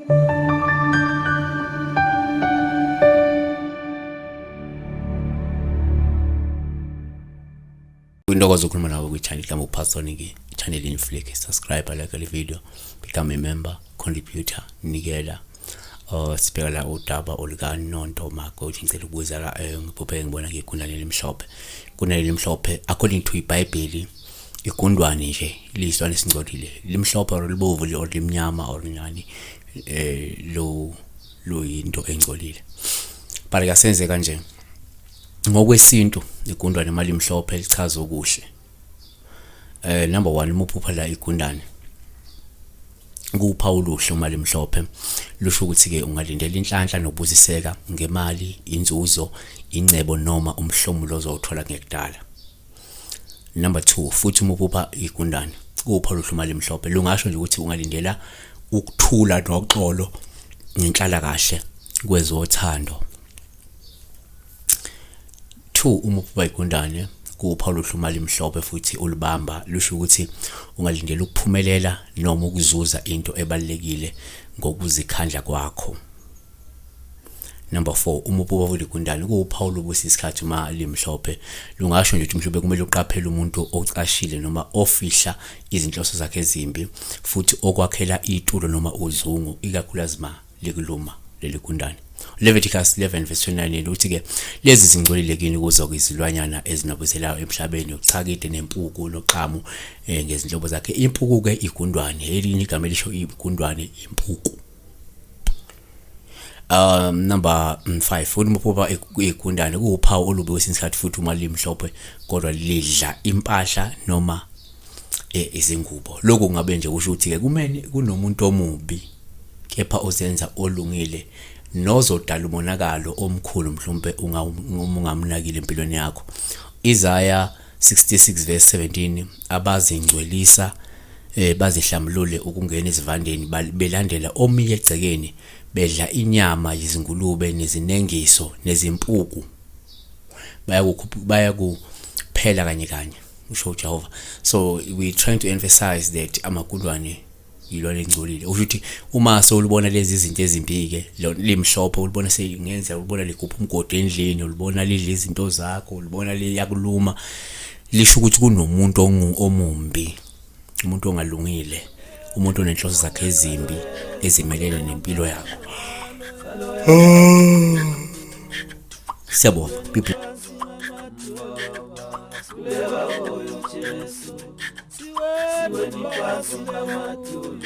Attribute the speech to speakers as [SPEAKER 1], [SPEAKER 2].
[SPEAKER 1] Kwintokozo ukukhuluma nawe kwi-channel igama uPastor Niki, channel Inflick. Subscribe, like le video, become a member, contributor, nikela. Sibheka la udaba olukaNonto Mako uthi ngicela ukubuza la ngiphuphe ngibona ngigundane elimhlophe. Igundane elimhlophe according to iBhayibheli igundwane nje liyisilwane esingcolile. Limhlophe or libovu or limnyama or njani lo luyinto engcolile. But kasenze kanje. Ngokwesintu igundwane uma limhlophe lichaza okuhle. Number 1 uma uphupha la igundane kupha uluhle uma limhlophe lusho ukuthi ke ungalindela inhlanhla nokubusiseka ngemali, inzuzo, ingcebo noma umhlomulo ozowuthola ngekudala. Number 2 futhi uma uphupha igundane kupha oluhle uma limhlophe lungasho nje ukuthi ungalindela ukuthula noxolo nenhlalakahle kwezothando. 2 uma uphupha igundane kuwuphawu oluhle uma limhlophe futhi ulibamba lusho ukuthi ungalindela ukuphumelela noma ukuzuza into ebalulekile ngokuzikhandla kwakho. Number 4 uma uphupha futhi igundane kuwuphawu lobusa isikhathi uma limhlophe lungasho nje ukuthi mhlawumbe kumele uqaphele umuntu ocashile noma ofihla izinhloso zakhe ezimbi futhi okwakhela itulo noma uzungu ikakhulukazi ma likuluma leli gundane. Leviticus 11 verse 29 uthi ke lezi zingcolile kini kuzo izilwanyana ezinabuzelayo emhlabeni uchakide nempuku noxamu ngezinhlobo zakhe. Impuku ke igundwane, elinye igama elisho igundwane impuku. Number 5 uma uphupha igundane kuwuphawu olubi kwesinye isikhathi futhi uma limhlophe kodwa lidla impahla noma izingubo. Lokhu kungabe nje kusho ukuthi ke kumele kunomuntu omubi kepha ozenza olungile nozodala umonakalo omkhulu mhlawumbe ungamnakile empilweni yakho. Isaiah 66 verse 17 abazingcwelisa bazihlambulule ukungena ezivandeni belandela omiye egcekeni bedla inyama yizingulube nezinengiso nezimpuku bayakuphela kanye kanye usho uJehova. So we trying to emphasize that amagundwane yilona engcolile. Usho ukuthi uma sewulibona lezi zinto ezimbi-ke limhlophe ulibona seyingenza ulibona ligubha umgodi endlini, ulibona lidla izinto zakho, ulibona liyakuluma, lisho ukuthi kunomuntu omumbi, umuntu ongalungile, umuntu onenhloso zakhe ezimbi ezimelene nempilo yakho. Siyabonga people.
[SPEAKER 2] Siweni phansi namadolo.